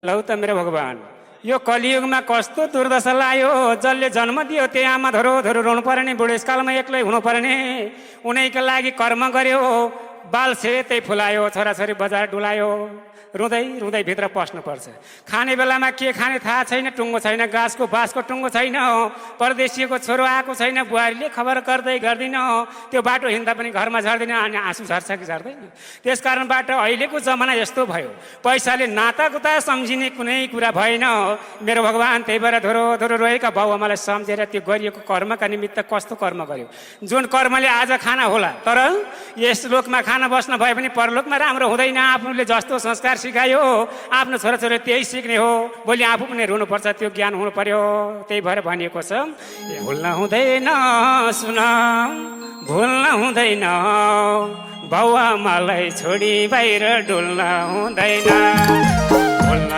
लौ त मेरो भगवान, यो कलियुगमा कस्तो दुर्दशा लायो। जसले जन्म दियो त्यही आमा धरो धरो रुनु पर्ने, बुढेसकालमा एक्लै हुनु पर्ने, उनैका लागि कर्म गर्यो, बाल सेतै फुलायो, छोराछोरी बजार डुलायो, रुँदै रुँदै भित्र पस्नुपर्छ। खाने बेलामा के खाने थाहा छैन, टुङ्गो छैन, गाछको बाँसको टुङ्गो छैन, परदेशीको छोरो आएको छैन, बुहारीले खबर गर्दै गर्दिन, त्यो बाटो हिँड्दा पनि घरमा झर्दैन, अनि आँसु झर्छ कि झर्दैन। त्यस कारणबाट अहिलेको जमाना यस्तो भयो, पैसाले नातागुता सम्झिने कुनै कुरा भएन मेरो भगवान। त्यही भएर धोरो धोरो रोएका बाउआमालाई सम्झेर त्यो गरिएको कर्मका निमित्त कस्तो कर्म गर्यो, जुन कर्मले आज खाना होला, तर यस लोकमा खाना बस्न भए पनि परलोकमा राम्रो हुँदैन। आफूले जस्तो संस्कार सिकायो आफ्नो छोराछोरी त्यही सिक्ने हो, भोलि आफू पनि रुनुपर्छ, त्यो ज्ञान हुनु पर्यो। त्यही भएर भनिएको छ, भुल्न हुँदैन सुन, भुल्न हुँदैन, बाउआमालाई छोडी बाहिर डुल्न हुँदैन, भुल्न